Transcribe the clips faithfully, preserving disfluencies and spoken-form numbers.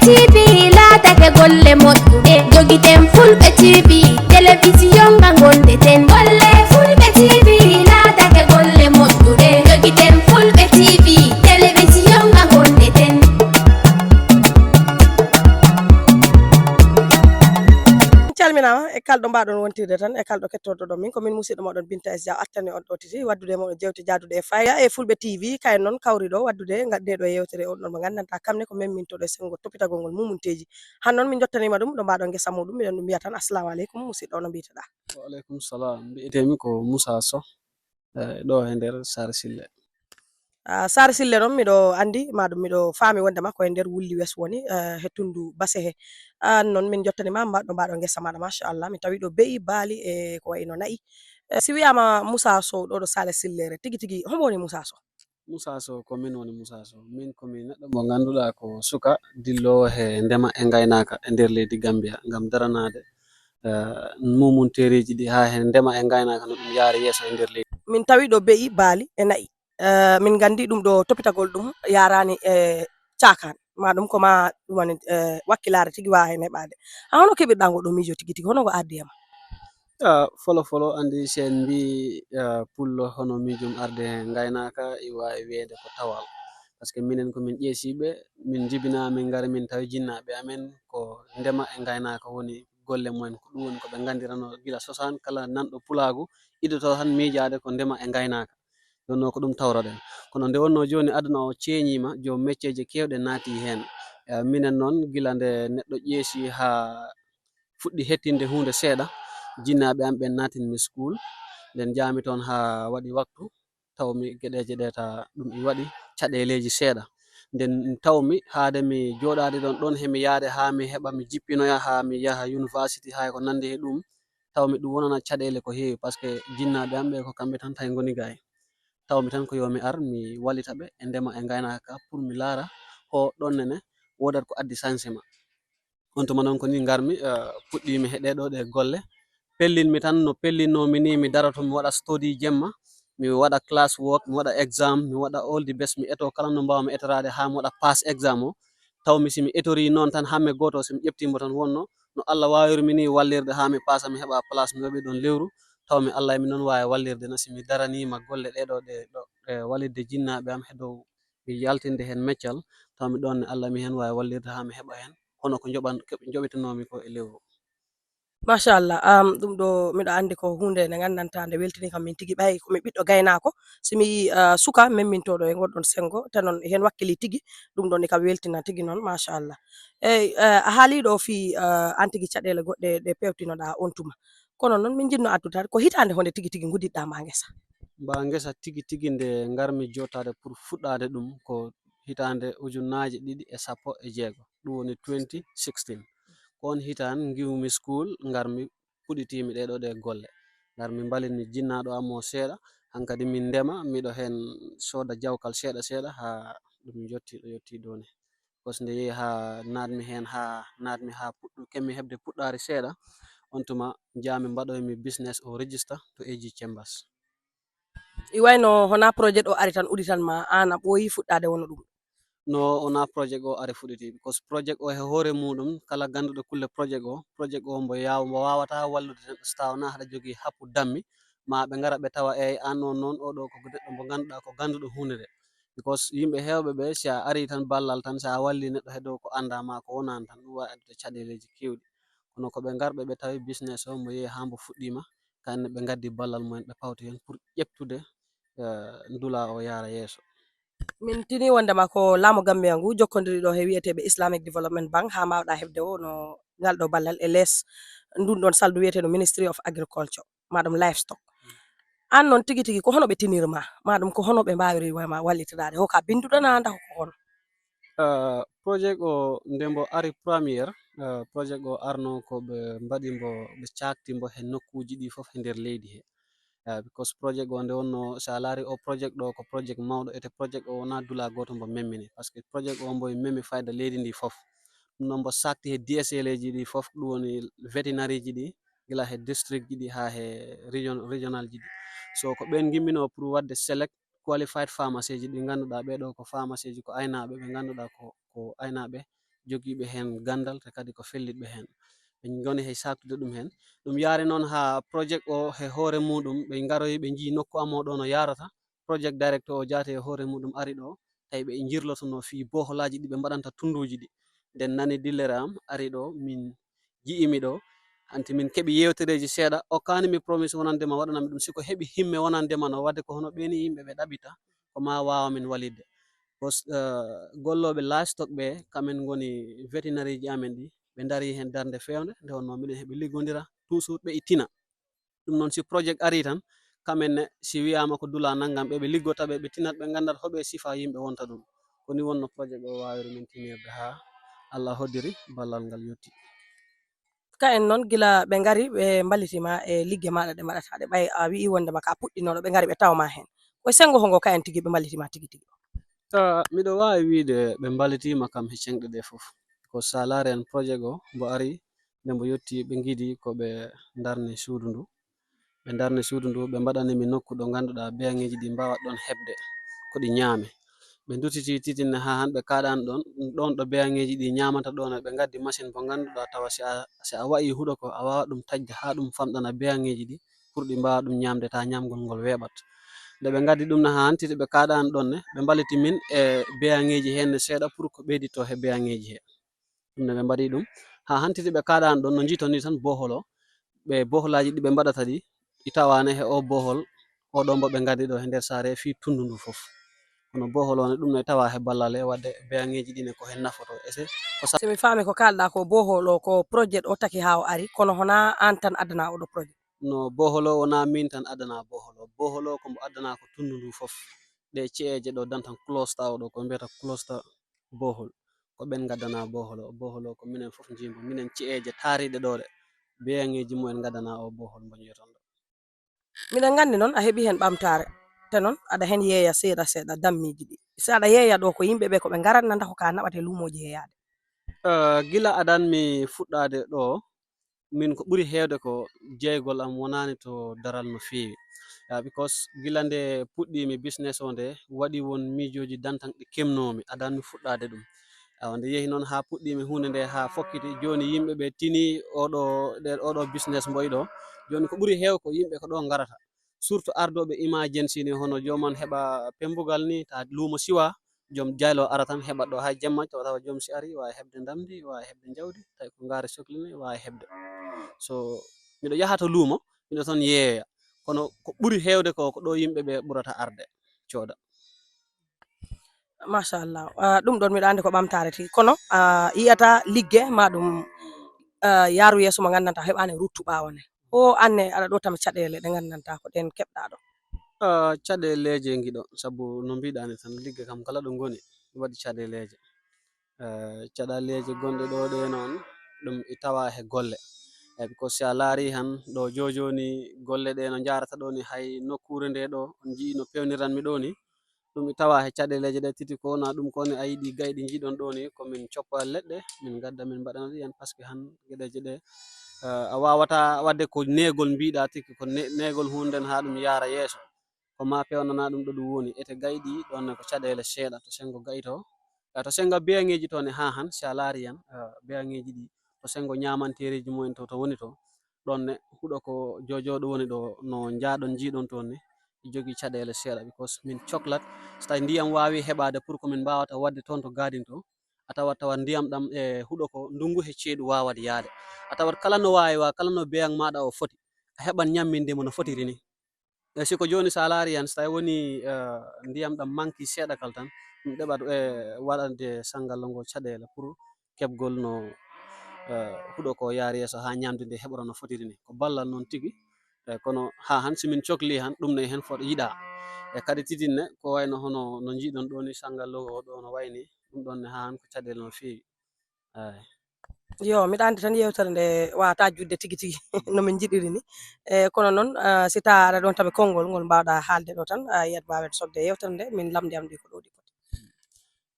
T V laatake golle moƴƴuɗe, jogiten Fulɓe T V, telewisiyon nga gondeten. Golle Fulɓe T V laatake golle moƴƴuɗe, jogiten Fulɓe T V, telewisiyon nga gondeten. Calminaama e kalɗo mbaɗon wontirde tan e kalɗo kettorɗo ɗon min ko min musidɗo moɗon Binta S Dia attani on ɗo titi waddude e moɗon jewte jaaduɗe e fayda e Fulɓe T V. Kayen noon kawri ɗo waddude ngadde ɗo yewtere on ɗon mo nganndantaa kam ne ko memmintoɗo e sengo topitagol ngol mumunteeji. Han noon min jottanima ɗum ɗo mbaɗon ngesa muɗum miɗen ɗum mbiya tan assalamu aleykum musidɗo ono mbiyteɗa? Waaleykum salam, mbiyetemi ko Moussa Sow, eh, ɗo e nder Sare Sille. Ah, Sare Sille noon miɗo anndi maɗum miɗo faami wondema ko e nder Wulli Wes woni, eh, he tunndu Base he. Aan noon min jottanima mbaɗɗo mbaɗo ngesa maɗa machallah, min tawi ɗo be'i baali e ko wayno na'i. Eh, si wiyama Moussa Sow ɗo ɗo Sare Sillere tigi tigi homo woni Moussa Sow? Moussa Sow ko min woni Moussa Sow, min ko mi neɗɗo mo ngannduɗaa ko suka dilloowo he ndema e ngaynaaka e nder leydi Gambia ngam daranaade, eh, mumunteeriiji ɗi haa he ndema e ngaynaaka no ɗum yaara yeeso e nder leydi. Min tawi ɗo be'i baali e na'i. Eh, min nganndi ɗum ɗo topitagol ɗum yaaraani e caakaan ma ɗum ko ma ɗum woni, eh, wakkilaare tigi waawa heen heɓaade. Haa hono keɓirɗaa ngo ɗo miijo tigi tigi hono ngo ardi e ma? Ah, folo folo anndi si en mbii, ah, pullo hono miijum arde he ngaynaaka e waawi wiyeede ko tawal. Par ce que minen ko min ƴeesiiɓe, min njibinaa min ngari min tawi jinnaaɓe amen ko ndema e ngaynaaka woni golle mumen, ko ɗum woni ko ɓe nganndiranoo gila cosaan. Kala nanɗo pulaagu idotoo tan miijaade ko ndema e ngaynaaka. Ɗum noon ko ɗum tawroɗen. Kono nde wonnoo jooni aduna o ceeñiima, joom mecceeje keewɗe naati heen. Eh, minen noon gila nde neɗɗo ƴeesi haa fuɗɗi hettinde huunde seeɗa, jinnaaɓe am ɓen naatini mi school. Nden njaami toon haa waɗi waktu, taw mi geɗeeje ɗe ta ɗum e waɗi caɗeeleeji seeɗa. Nden taw mi haade mi jooɗaade ɗon ɗon he mi yaade haa mi heɓa mi jippinoya haa mi yaha university haa e ko nanndi he ɗum. Taw mi ɗum wonana caɗeele ko heewi par ce que jinnaaɓe am ɓe ko kamɓe tan tawi ngoni gay. Taw mi tan ko yo mi ar mi wallita ɓe e ndema e ngaynaaka ka pour mi laara ko ɗon nene woodat ko addi changement. On tuma noon ko ni ngarmi, eh, puɗɗiimi he ɗee ɗoo ɗee golle. Pellinmi tan no pellinnoomi ni, mi daroto mi waɗa study jemma, mi waɗa class work, mi waɗa exam, mi waɗa all the best, mi eto kala no mbaawmi etoraade haa mi waɗa pass exam o. Taw mi si mi etorii noon tan hamme gooto si mi ƴeftii mbo tan wonno no Allah waawirmi ni wallirde haa mi paasa mi heɓa place mi waɗi ɗoon lewru. Taw mi Allah e mi noon waawi wallirde no si mi daraniima golle ɗee ɗoo ɗe ɗo e wallitde jinnaaɓe am he dow mi yaltinde heen meccal, taw mi ɗoon ne Allah mi heen waawi wallirde haa mi heɓa heen hono ko njoɓan-, ko njoɓitanoomi ko e lewru. Machallah, am, ɗum ɗo miɗo anndi ko huunde nde nganndantaa nde weltini kam min tigi ɓay ko mi ɓiɗɗo gaynaako, si mi yii, ah, suka memmintooɗo e ngonɗon senngo te noon heen wakkili tigi, ɗum ɗon ne kam weltina tigi noon machallah. Eyi, eh, a haalii ɗo fii, ah, aan tigi caɗeele goɗɗe ɗe pewtinoɗaa on tuma, kono noon min njiɗno addude tan ko hitaande honde tigi tigi nguddiɗɗaa mbaa ngesa? Mbaa ngesa tigi tigi nde ngarmi jootaade pour fuɗɗaade ɗum ko hitaande ujunnaaje ɗiɗi e sappo e jeego, ɗum woni twenty sixteen. Ko on hitaande ngiwmi school ngarmi puɗɗitiimi ɗee ɗoo ɗee golle. Ngarmi mbalinmi jinnaaɗo am o seeɗa, hankadi min ndema, miɗo heen sooda jawkal seeɗa seeɗa haa ɗum yotti ɗo yotti ɗoo ne. Kos nde yehi haa naatmi heen haa naatmi haa puɗɗu kemmi heɓde puɗɗaari seeɗa, on tuma njaami mbaɗoymi business o register to A G Chambers. I wayno hona projet o ari tan uditan ma aan a ɓooyi fuɗɗaade wono ɗum? No wona projet o ari fuɗɗiti, because projet o he hoore muɗum kala gannduɗo kulle projet o, projet o mbo yaaw mbo waawata wallude neɗɗo so tawa na haɗa jogii happu dammi ma ɓe ngara ɓe tawa eyi aan on noon oɗo ko neɗɗo mbo ngannduɗaa ko gannduɗo huunde nde. Because yimɓe heewɓe ɓe si a ari tan ballal tan si a walli neɗɗo he dow ko anndaa ma ko wonaani tan ɗum waawi addude caɗeeleeji keewɗi. Kono ko ɓe ngarɓe ɓe tawi business o mbo yehi haa mbo fuɗɗiima, kañum ne ɓe ngaddi ballal mumen ɓe pawti heen pour ƴeftude, eh, ndula o yaara yeeso. Min tini wondema ko laamu Gambia ngu jokkondiri ɗo he wiyeteeɓe Islamic Development Bank haa mbaawɗaa heɓde o no ngal ɗo ballal e lees ndun ɗon saldu wiyeteeɗo Ministry of Agriculture maɗum Livestock. Aan noon tigi tigi ko hono ɓe tiniri ma maɗum ko hono ɓe mbaawiri ma wallitiraade, hoko a binnduɗo na ndax ko hono? Ah, projet o nde mbo ari première, ah, projet o arno ko ɓe mbaɗi mbo ɓe caakti mbo he nokkuuji ɗi fof he nder leydi he. Ah, because projet o nde wonno so a laari o projet ɗo ko projet mawɗo ete projet o wona dula gooto mbo memmini par ce que projet o mbo memi fayda leydi ndi fof. Ɗum noon mbo saakti he D S L eji ɗi fof ɗum woni vétérinaire ji ɗi gila he district ji ɗi haa he région, régional ji ɗi. So ko ɓeen ngimmino pour waɗde select qualified pharmacie ji ɗi ngannduɗaa ɓee ɗo ko pharmacie ji ko aynaaɓe ɓe ngannduɗaa ko, ko aynaaɓe jogiiɓe heen ganndal, te kadi ko fellitɓe heen. Ɓe ngoni he saaktude ɗum heen. Ɗum yaari noon haa projet o he hoore muuɗum, ɓe ngaroyi, ɓe njii nokku am o ɗo no yaarata. Projet directeur o jaati e hoore muuɗum ari ɗo, tawi ɓe njirlotonoo fii boholaaji ɗi ɓe mbaɗanta tunnduuji ɗi. Nden nani dillere am ari ɗo, min ji'imi ɗo. Hanti min keɓi yeewtereeji seeɗa, okkaani mi promise wonande ma waɗana mi ɗum. Si ko heɓi himme wonande ma no waɗde ko hono ɓeeni yimɓe ɓe ɗaɓita, ko ma waawa min walidde. Parce que, eh, gollooɓe livestock ɓe, kamen ngoni vétérinaire ji amen ɗi, ɓe ndarii heen darnde feewnde, nde wonnoo miɗen heɓe liggondira, toujours ɓe ittina. Ɗum noon, si projet arii tan, kamen ne, si wiyaama ko dula nanngam, ɓe, ɓe liggota ɓe, ɓe tinat, ɓe nganndat hoɓe sifa yimɓe wonta ɗum. Ko ni wonno projet o waawiri min tinirde haa Allah hoddiri ballal ngal yotti. Ka en noon, gila ɓe ngari, ɓe mballiti ma e ligge maaɗa ɗe mbaɗata ɗe, ɓay a wi'i wonde ma ka puɗɗinooɗo, ɓe ngari ɓe tawa ma heen. Ko e senngo hongo ka en tigi ɓe mballiti ma tigi tigi? Ah, miɗo waawi wiide ɓe mballiti ma kam he ceŋɗe ɗe fof. Ko sa laari en projet o, mbo ari, nde mbo yotti, ɓe ngiɗi ko ɓe ndarni suudu ndu. Ɓe ndarni suudu ndu, ɓe mbaɗani mi nokku ɗo ngannduɗaa beyaŋeeji ɗi mbaawat ɗoon heɓde ko ɗi ñaame. Ɓe ndutiti titinne haa han ɓe kaaɗaani ɗoon, ɗoon ɗo beyaŋeeji ɗi ñaamata ɗoon, ɓe ngaddi machine mbo ngannduɗaa tawa si a, si a wa'i huɗo ko, a waawa ɗum taƴde haa ɗum famɗana beyaŋeeji ɗi pour ɗi mbaawa ɗum ñaamde, taa ñaamgol ngol weeɓat. Nde ɓe ngaddi ɗum ne haa han titi ɓe kaaɗaani ɗoon ne, ɓe mballiti min e beyaŋeeji heen ne seeɗa pour ko ɓeyditoo he beyaŋeeji he. Ɗum ne ɓe mbaɗi ɗum. Haa hantiti ɓe kaaɗaani ɗoon, no njiiton ni tan bohol o. Ɓe boholaaji ɗi ɓe mbaɗata ɗi, ɗi tawaani he o bohol, o ɗo mbo ɓe ngaddi ɗo he nder saare fii tunndu ndu fof. Kono bohol o ne, ɗum ne tawa he ballal he, waɗde beyaŋeeji ɗi ne ko hen nafoto. Ese ko sa- Si mi faami ko kaalɗaa ko bohol o, ko projet o taki haa o ari, kono honaa aan tan addanaa oɗo projet? No, bohol o wonaa miin tan addanaa bohol o. Bohol o ko mbo addanaa ko tunndu ndu fof. Ɗe ci'eeje ɗo dantan cluster o ɗo, ko mbiyata cluster bohol. Ko ɓen ngaddanaa bohol o. Bohol o ko minen fof njiimbo. Minen ci'eeje taariiɗe ɗo ɗe, beyaŋeeji mumen ngaddanaa o bohol mbo njiyoton ɗo. Miɗen nganndi noon a heɓi heen ɓamtaare. Te noon aɗa heen yeeya seeɗa seeɗa dammiiji ɗi. Si aɗa yeeya ɗo ko yimɓe ɓe ko ɓe ngarat na nda ko ka naɓata e luumooji he yaade? Eh, gila adan mi fuɗɗaade ɗo, min ko ɓuri heewde ko jeygol am wonaani to daral no feewi. Ah, because gila nde puɗɗiimi business o nde, waɗi won miijooji dantanɗi kemnoomi, adan mi fuɗɗaade ɗum. Awa, nde yehi noon haa puɗɗiimi huunde nde haa fokkiti, jooni yimɓe ɓe tini oɗo, ɗe, oɗo business mboy ɗo. Jooni ko ɓuri heew ko yimɓe ko ɗo ngarata. Surtout ardooɓe emergency ni, hono joomum heɓa pembugal ni, ta luumo siwa, joom jaylo ara tan heɓa ɗo hay jemma, tawa, tawa joom si ari, waawi heɓde ndamndi, waawi heɓde njawdi, tawi ko ngaari sokli ni, waawi heɓde. So, miɗo yaha to luumo, miɗo toon yeeya. Kono ko ɓuri heewde ko, ko ɗo yimɓe ɓe ɓurata arde, cooda. Machallah. Ah, ɗum ɗon miɗo anndi ko ɓamtaare tigi. Kono, ah, yiyata ligge ma ɗum, ah, yaaru yeeso mo nganndantaa heɓaani ruttu ɓaawo ne. Ko anne aɗa ɗo tama caɗeele ɗe nganndantaa ko ɗen keɓɗaa ɗo? Ah, caɗeeleeje ngiɗo, sabu no mbiɗaa ni tan, ligge kam kala ɗo ngoni, waɗi caɗeeleeje. Eh, caɗeeleeje gonɗe ɗo ɗe noon, ɗum e tawa he golle. Eyi, ko si a laari han ɗo jooni jooni golle ɗe no njaarata ɗo ni, hay nokkuure nde ɗo, on njii no peewniranmi ɗo ni, ɗum e tawa he caɗeeleeje ɗe titi ko wona ɗum ko ni a yiɗi gayɗi njiɗon ɗo ni, ko min coppa leɗɗe, min ngadda min mbaɗana ɗi hen, parce que han geɗeeje ɗe, eh, a waawata waɗde ko neegol mbiɗa tigi, ko ne-, neegol huunde nden haa ɗum yaara yeeso. Ko ma peewnana ɗum ɗo ɗum woni, ete gayɗi ɗon ne ko caɗeele seeɗa to senngo gayto. Eh, to senngo beyaŋeeji to ne haa han, si a laari yan, eh, beyaŋeeji ɗi to senngo ñaamanteereeji mumen to, to woni to, ɗon ne huɗo ko joojooɗo woni ɗo, no njaaɗon njiiɗon toon ne, e jogii caɗeele seeɗa, because min coklat, so tawi ndiyam waawi heɓaade pour ko min mbaawata waɗde toon to gadin to, a tawa, tawa ndiyam ɗam e huɗo ko ndunngu he ceeɗu waawat yaade. A tawat kala no waawi wa, kala no beyaŋ maaɗa o foti, a heɓan ñamminde mo no fotiri ni. E si ko jooni so a laari yan, so tawi woni, eh, ndiyam ɗam manki seeɗa kal tan, ɗum ɗeɓat, eh, waɗande sanngallo ngo caɗeele pour keɓgol no, eh, huɗo ko yaari yeeso haa ñamde nde heɓora no fotiri ni. Ko ballal noon tigi. Eh, kono haa han, si min cokli han, ɗum ne hen fot yiɗa. E kadi titinne, ko wayno hono no njiɗon ɗo ni, sanngallo o ɗo no wayni, ɗum ɗon ne haa han ko caɗeele no feewi. Eyi. Yo, miɗa anndi tan yewtere nde waawata juutde tigi tigi no min njiɗiri ni. E, kono noon, ah, si tawa aɗa ɗon tama konngol ngol mbaawɗa haalde ɗo tan, a yiyat mbaawɗen sokde yewtere nde, min lamndi am ɗi ko ɗo ɗi poti.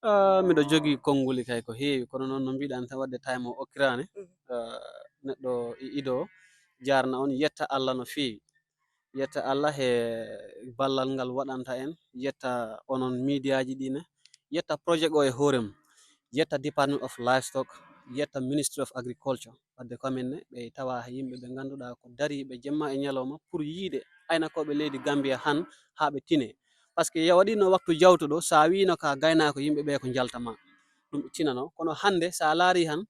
Ah, miɗo jogii konnguli kay ko heewi, kono noon no mbiɗan tan waɗde time o okkiraani. Mhm. Ah, neɗɗo i-, ido jaarna on, yetta Allah no feewi. Yetta Allah he ballal ngal waɗanta en, yetta onon midiyaaji ɗi ne, yetta projet o e hoore mum. yetta Department of Livestock, yetta Ministry of Agriculture. Wadde ko amen ne, ɓe tawa he yimɓe ɓe ngannduɗaa ko dariiɓe jemma e ñalawma pour yiide aynakooɓe leydi Gambia han haa ɓe tine. Parce que waɗino waktu jawtuɗo, so a wiino ka gaynaako, yimɓe ɓe ko njalta ma. Ɗum tinano. Kono hannde, so a laari han,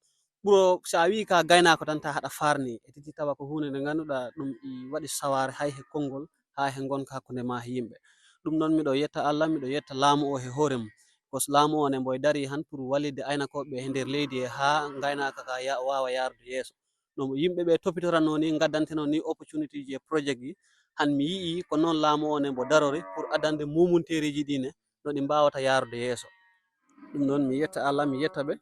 ɓuro, so a wii ka gaynaako tan, ta haɗa faarni. E tigi tawa ko huunde nde ngannduɗaa ɗum i waɗi sawaare hay he konngol, haa he ngonka hakkunde ma he yimɓe. Ɗum noon, miɗo yetta Allah, miɗo yetta laamu o he hoore mum. Ko laamu o ne mboy dari han pour wallitde aynakooɓe he nder leydi he haa ngaynaaka ka ya-, waawa yaarude yeeso. No yimɓe ɓe topitoranoo ni, ngaddanteno ni opportunity ji e projet ji, han mi yi'i ko noon laamu o ne mbo darori pour addande mumunteeriji ɗi ne, no ɗi mbaawata yaarude yeeso. Ɗum noon, mi yetta Allah, mi yetta ɓe,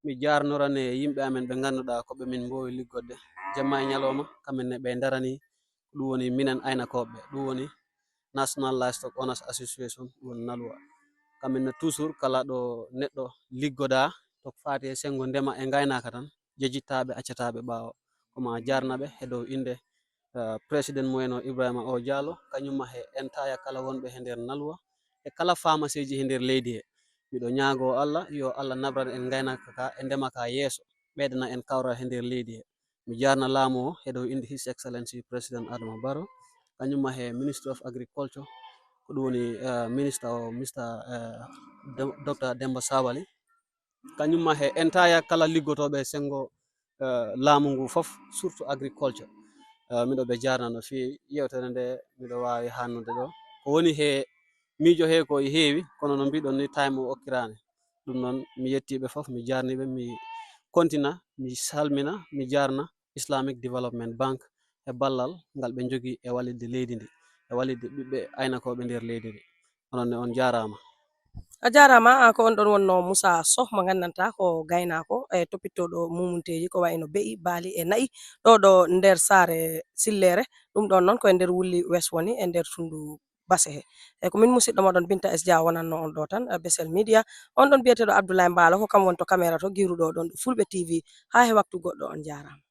mi jaarnorane yimɓe amen ɓe ngannduɗaa ko ɓe min mboowi liggodde jemma e ñalawma, kamen ne ɓe darani, ɗum woni minen aynakooɓe, ɗum woni National Livestock Owners Association, ɗum woni nalwa. Kamen ne toujours kala ɗo neɗɗo liggodaa to faati e senngo ndema e ngaynaaka tan, jejittaaɓe, accataaɓe ɓaawo. Ko ma jaarnaɓe he dow innde, eh, président mumen o Ibrahima O Diallo, kañumma he entaya kala wonɓe he nder nalwa, e kala faamaseeji he nder leydi he. Miɗo ñaagoo Allah, yo Allah nabran en ngaynaaka ka e ndema ka yeeso, ɓeydana en kawral he nder leydi he. Mi jaarna laamu o he dow innde His Excellency Président Adama Barrow, kañumma he Ministry of Agriculture, ko ɗum woni, eh, ministre o, Mister, eh, Dem-, Docteur Demba Sabali. Kañumma he entaya kala liggotooɓe e senngo, eh, laamu ngu fof, surtout agriculture. Eh, miɗo ɓe jaarna no feewi. Yewtere nde miɗo waawi hannude ɗo. Ko woni he miijo he ko e heewi, kono no mbiɗon ni time o okkiraani. Ɗum noon, mi yettii ɓe fof, mi jaarnii ɓe, mi kontina, mi salmina, mi jaarna Islamic Development Bank e ballal ngal ɓe njogii e wallitde leydi ndi, e wallitde ɓiɓɓe aynakooɓe nder leydi ndi. Onon ne, on jaaraama. A jaaraama, a ko on ɗon wonno Moussa Soh, mo nganndantaa ko gaynaako e toppitooɗo mumunteeji ko wayno be'i, baali e na'i, ɗo ɗo nder saare Silleere. Ɗum ɗon noon ko e nder Wulli West woni, e nder tundu Basehe. E ko min musidɗo moɗon Binta S Dia wonanno on ɗo tan, eh, Besel Media. On ɗon biyeteeɗo Abdoulaye Mbaalo, ko kam woni to caméra to, giwruɗo ɗon ɗo Fulɓe T V. Haa he waktu goɗɗo, on jaaraama.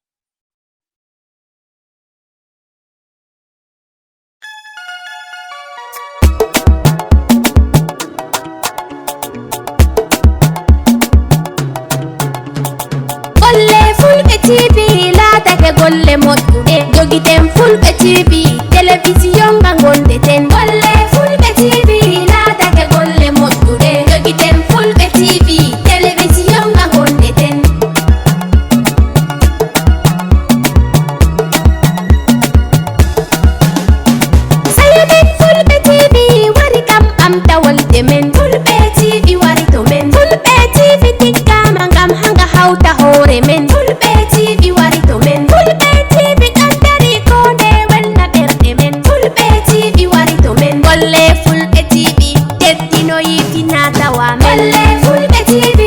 Golle Fulɓe T V laatake golle moƴƴuɗe. Jogiten Fulɓe T V, telewisiyon nga ngonɗeten. Golle Fulɓe T V laatake golle moƴƴuɗe. Jogiten Fulɓe T V, telewisiyon nga ngonɗeten. Sayo men Fulɓe T V wari kam ɓamtawolde men. Fulɓe T V wari to men. Fulɓe T V tiggama ngam hanga hawta hoore men. Fulɓe T V wari to men. Fulɓe T V ɗon dari ko nde welna ɓerɗe men. Fulɓe T V wari to men. Golle Fulɓe T V teddinoyi fina tawa men. Golle Fulɓe T V